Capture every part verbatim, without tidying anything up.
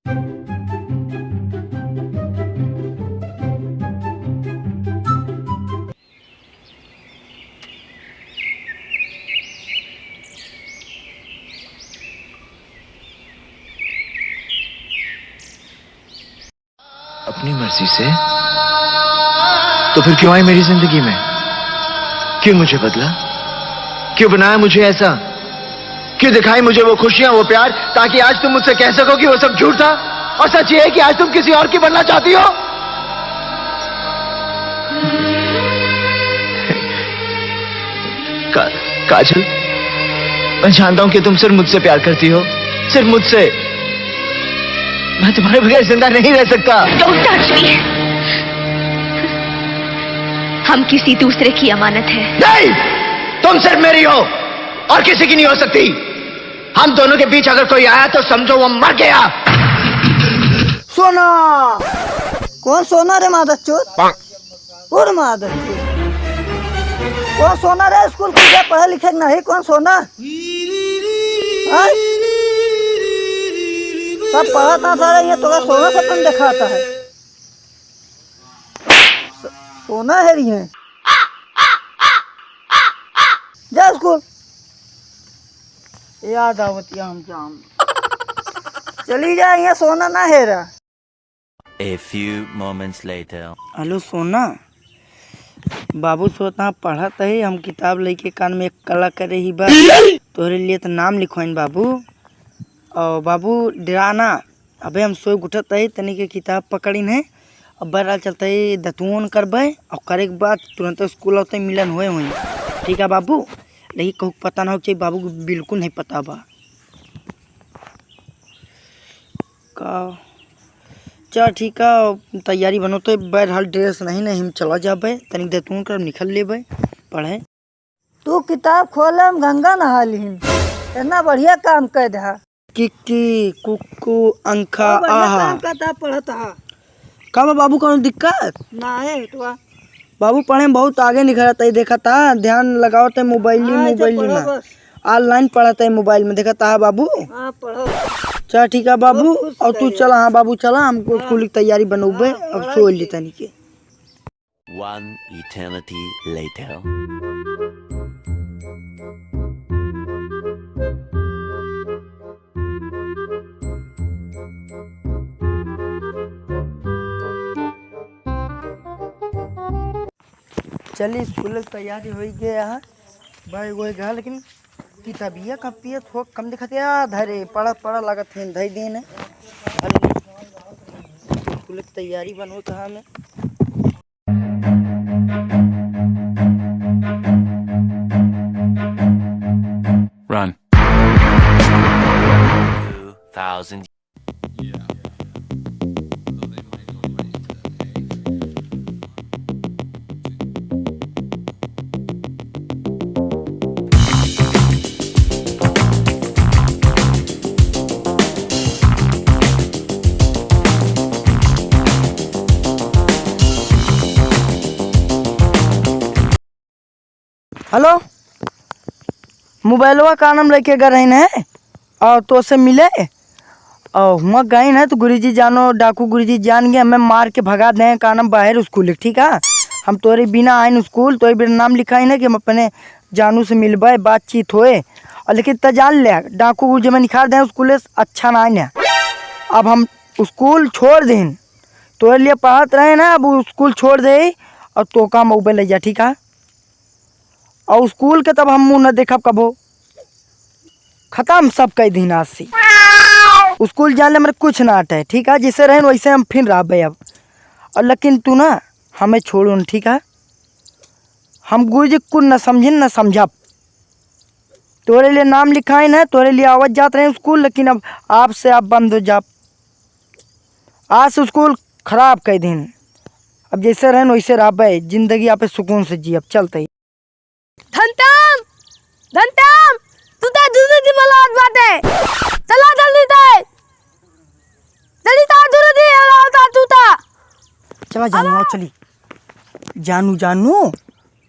अपनी मर्जी से, तो फिर क्यों आई मेरी जिंदगी में? क्यों मुझे बदला? क्यों बनाया मुझे ऐसा? क्यों दिखाई मुझे वो खुशियां, वो प्यार, ताकि आज तुम मुझसे कह सको कि वो सब झूठ था? और सच ये है कि आज तुम किसी और की बनना चाहती हो। का-, काजल, मैं जानता हूं कि तुम सिर्फ मुझसे प्यार करती हो, सिर्फ मुझसे। मैं तुम्हारे बगैर जिंदा नहीं रह सकता। Don't touch me। हम किसी दूसरे की अमानत है। नहीं, तुम सिर्फ मेरी हो और किसी की नहीं हो सकती। हम दोनों के बीच अगर कोई आया तो समझो वो मर गया। सोना। कौन सोना रे मादरचोद? कौन मादरचोद? कौन सोना रे? स्कूल खुल गया, पढ़े लिखे के नहीं, कौन सोना? हाँ? सब पढ़त ना सारे, ये तोरा सोना सपन दिखाता है। स-, सोना है रही है। जा स्कूल। याद आवत या हम जाम। चली जा, ये सोना ना है रहा। A few moments later. हेलो सोना, बाबू सोता पढ़त है, हम किताब लेके कान में एक कला करे ही बा, तोहरे लिए तो नाम लिखवाइन बाबू। और बाबू डरा ना, अबे हम सोए उठत है, तनी के किताब पकड़िन है, अब बहरहाल चलत है दतुओन करबे, और करे के बाद तुरंत स्कूल आते मिलन होए होई। ठीक है बाबू, लेकिन कहूँ पता ना हो चाहिए, बाबू को बिल्कुल नहीं पता बा। का? चल ठीक है, तैयारी बनो तो बहरहाल ड्रेस नहीं, नहीं हम चला जाबे, तनिक देर तू कर निकल लेबे पढ़े। तू किताब खोले हम गंगा नहा लिहिन, इतना बढ़िया काम कर दे। किक्की, कुक्कू, अंखा, बहुत बढ़िया आहा। काम करता, पढ़त हा। का बा बाबू, कौनो दिक्कत? ना है, तो बाबू पढ़े में बहुत आगे निकलत है, देखत हा, ध्यान लगावत है मोबाइल ही हाँ, मोबाइल पढ़ो में। बस। Online पढ़त है मोबाइल में, देखत हा बाबू। हाँ, पढ़ो। चल ठीक है बाबू, बहुत खुश और तू करिए। चला, हाँ बाबू चला, हमको हाँ। स्कूल की तैयारी बनौबे, हाँ, अब पढ़ो सोए ठीक। ली तनी के। One eternity later. चली, स्कूल के तैयारी होइ गया है। भाई, वही गया, लेकिन किताबिया, कॉपिया थोड़ा कम दिखत है। आ, धरे, पढ़ा, पढ़ा लागत है, धई देन है। स्कूल के तैयारी बनो कहाँ में। Run. Two thousand. हेलो, मोबाइलवा का नाम लेके गए रही है और तो से मिले और हुआ गई ना तो गुरुजी जानो, डाकू गुरुजी जान गए, हमें मार के भगा दे। का नाम बाहर स्कूल है, ठीक है? हम तोरे बिना आइन स्कूल, तोरे बिना नाम लिखाइन कि हम अपने जानू से मिलबे, बातचीत होए। और लेकिन त जान ले, डाकू गुरुजी में निखार दे स्कूल से अच्छा ना आइन। अब हम स्कूल छोड़ देन, तोरे लिए पढ़त रहे ना, अब स्कूल छोड़ दे और तो का मोबाइल ले जा, ठीक है? और स्कूल के तब हम मुँह न देखब कबो। खत्म सब कई दिन आज से। स्कूल जाने में कुछ ना अटे, ठीक है? जैसे रहन वैसे हम फिर रहबे अब। और लेकिन तू ना हमें छोड़ो न, ठीक है? हम गुरुजी कुछ न समझिन न समझब। तोरे लिए नाम लिखाइन है, तोरे लिए आवत जात रहे स्कूल, लेकिन अब आपसे आप बंद हो जाब। आज से स्कूल खराब कई दिन। अब जैसे रहन वैसे रहबे, जिंदगी आपे सुकून से जियब। चलते ही। धनतम, धनतम, तू ता दूध दी बलात बाटे। चला जल्दी ते। जल्दी ता दूध दी बलात तू ता। चला जानू, आओ चली। जानू, जानू,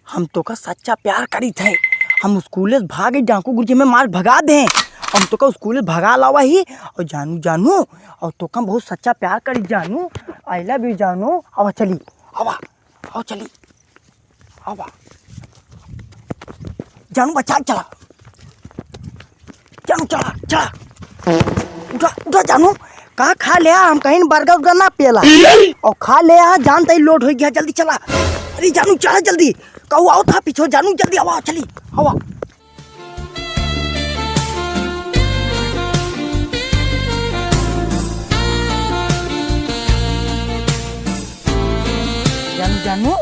हम तोका सच्चा प्यार करीत है। हम स्कूले से भागे, डाकू गुरुजी में मार भगा दे। हम तोका स्कूल भगा लावा ही। और जानू, जानू, और तोका हम बहुत सच्चा प्यार करी जानू। I love you जानू। आवा चली, आवा, आवा चली, आवा। जानू बच्चा चला, जानू चला, चला। उठा, उठा जानू, का खा ले आ? हम कहीं बर्गर उर्गर ना पेला। और खा ले आ, जान तई लोड हो गया, जल्दी चला। अरे जानू चला जल्दी, कहू आओ था पीछे, जानू जल्दी आवा, चली, आवा। जानू, जानू,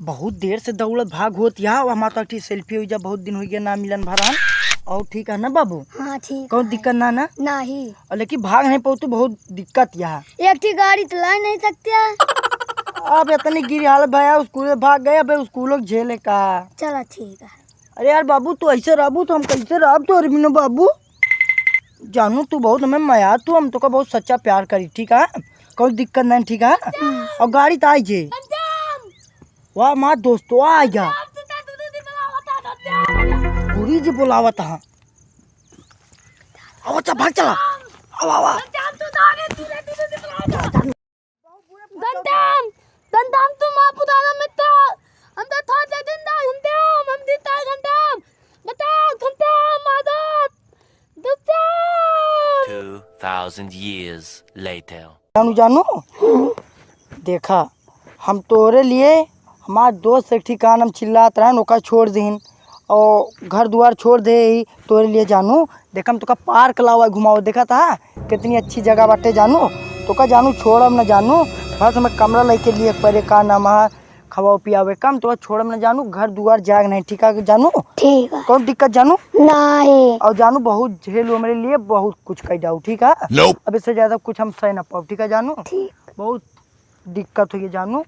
बहुत देर से दौड़त भाग होत यहाँ, हमार तो एक ठी सेल्फी हो जा, बहुत दिन हो गया ना मिलन भरन। और ठीक है ना बाबू? हाँ, ठीक कौन है। दिक्कत ना ना? नहीं। और लेकिन भाग नहीं पाऊ तो बहुत दिक्कत यहाँ। एक ठी गाड़ी चला नहीं सकते हैं। अब इतनी गिरी हालत भैया, स्कूल भाग गए, अब स्कूलों के झेले का। चला ठीक है। अरे यार बाबू, तू ऐसे रहबू तो हम कैसे रहब तोरे बिना बाबू? जानू तू बहुत हमें मया, तू हम तोका बहुत सच्चा प्यार करी, ठीक है? कोई दिक्कत नहीं, ठीक है? और गाड़ी तो आई जे। वाह माँ दोस्तवा आ गया। गुरी जी बुलावत हा। आवा चल भाग चला। आवा आवा। घंटाम, घंटाम, तू माँ पुराना मित्र। हम तो थोड़ दे दिन दा, घंटाम, हम जीता है घंटाम। घंटाम, घंटाम, मादर, घंटाम। Two thousand years later. जानू, जानू, देखा, हम तोरे लिए हमार दोस्त एक ठिकान हम चिल्लात रहन, ओका छोड़ दीन और घर दुआर छोड़ दे ही तोरे लिए जानू। देखा, हम तोका पार्क लावा घुमाओ, देखा था कितनी अच्छी जगह बाटे जानू। तोका जानू छोड़ब न जानू, बस हमें कमरा लेके लिए परे का नाम है, खवाओ पियावे काम, तोका छोड़ब न जानू, घर दुआर जाग नहीं, ठीक है जानू? ठीक है। कौन दिक्कत जानू? नहीं। और जानू बहुत झेलू हमरे लिए, बहुत कुछ कह जाऊ, ठीक है? Nope। अब इससे ज्यादा कुछ हम सह न पाओ, ठीक है जानू? ठीक। बहुत दिक्कत हुई है जानू,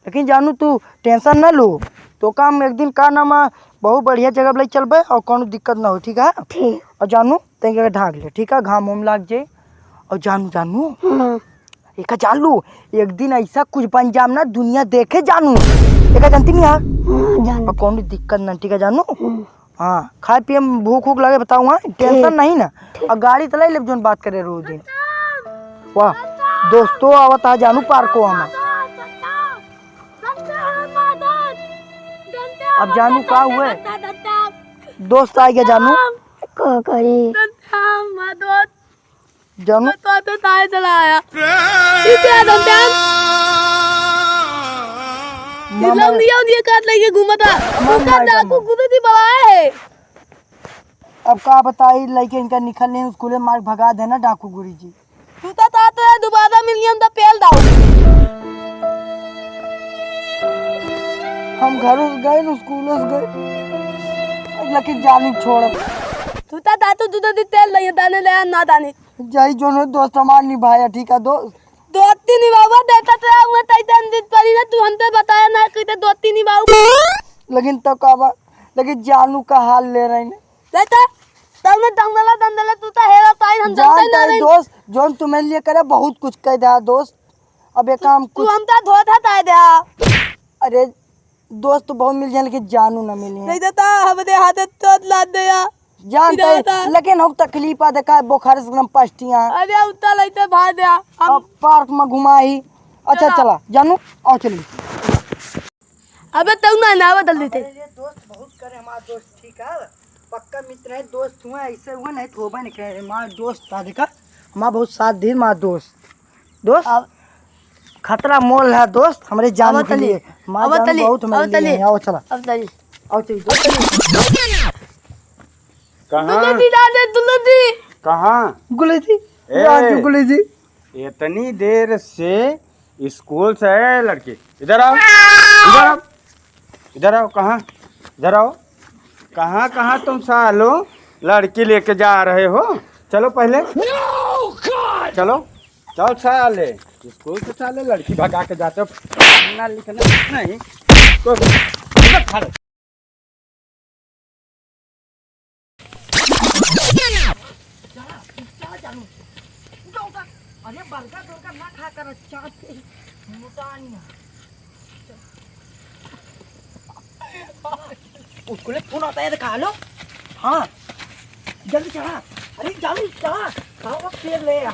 लेकिन जानू तू टेंशन ना लो, तोका हम एक दिन का नाम है, बहुत बढ़िया जगह पर ले चलबे और कौनो दिक्कत ना हो, ठीक है? ठीक। और जानू तैं के ढाक ले, ठीक है, घाम उम लाग जाए। और जानू, जानू, हाँ। एका जान लू, एक दिन ऐसा कुछ बन जाम ना दुनिया देखे जानू, एका जानती नहीं यार। हाँ, जानू। और कौनो दिक्कत ना, ठीक है जानू? हाँ। हाँ, खाए पिए में भूख उख लगे बताऊ, हाँ, टेंशन ठीक। नहीं ना। ठीक। और गाड़ी तो लाई लेब जोन बात करे रोज दिन। वाह, दोस्तों आवत आ जानू पार्को हमार। अब जानू का हुए? दोस्त आ गया जानू। का करी? जानू। तो, तो ताए चला आया। इसे आ दम दम। मामा। इलम दिया उन्हें काट लेके घूमा था। मामा, उसका मामा। डाकू गुरु जी बवाए है। अब का बताई, लइके इनका निकल नहीं, स्कूले मार भगा देना डाकू गुरु जी। तू तो, तो, तो दोबारा मिलियन तो पेल दाऊ। हम घर उस गए, स्कूल उस गए, लेकिन जानू छोड़। तू तो, तो, तू तो तेल नहीं दाने ले ना दाने। जाई जोन हो दोस्त हमार निभाया, ठीक है दोस्त। दोस्ती निभावा देता तो हुआ तई तन दिन परी ना, तू हमसे बताया ना कि ते दोस्ती निभाऊ। लेकिन तो का बा, लेकिन जानू का हाल ले रही ने। देता, तब में दंगला दंगला तू तो हेरा ताई हम जानते जानता ना है रही। दोस्त, जोन तुम्हें लिए करे बहुत कुछ कह दिया दोस्त। अब एक काम तू कुछ हम तो धोधा ताई दे। अरे दोस्त तो बहुत मिल जाए, लेकिन जानू ना मिली है। नहीं देता, हम दे हाथ तो लाद दे या। जानता है, इधर आता। लेकिन हम तकलीफ आ देखा है, बुखार से एकदम पस्टियाँ। अरे, उतना लेते भाग दे, हम अब पार्क में घुमा ही। अच्छा, चला। चला, जानू, आओ चलिए। अबे, तू ना, ना बदल देते। हमारे लिए दोस्त बहुत करे, हमारा दोस्त, ठीक है? पक्का मित्र है, दोस्त हुआ, ऐसे हुआ, नहीं तो होबा नहीं करे। हमारा दोस्त था, देखा? हमारा बहुत साथ दी, हमारा दोस्त। दोस्त, अब खतरा मोल है दोस्त, हमरे जान अब के तली, लिए। माँ अब जान तली, बहुत हमरे अब लिए तली। है। आओ चला। अब तली। आओ चली, दोस्त। कहाँ? दुलदी ला दे, दुलदी। कहाँ? गुलेजी। ए, राजू गुलेजी। इतनी देर से स्कूल से आए लड़के, इधर आओ, इधर आओ। इधर आओ, कहाँ? इधर आओ। कहाँ, कहाँ तुम सालों लड़की लेके जा रहे हो? चलो पहले। चलो, चल साले। स्कूल से साले लड़की भगा के जाते हो। पढ़ना लिखना नहीं। तो इधर खा लो। चला, चला जानू। उठा, उठा। अरे बर्गर, बर्गर ना खा कर, चाट के मोटा नहीं है। उसको ले फोन आता है, देखा, हेलो। हाँ। जल्दी चढ़ा। अरे जल्दी चढ़ा। कहाँ वक्त पेड़ ले आ।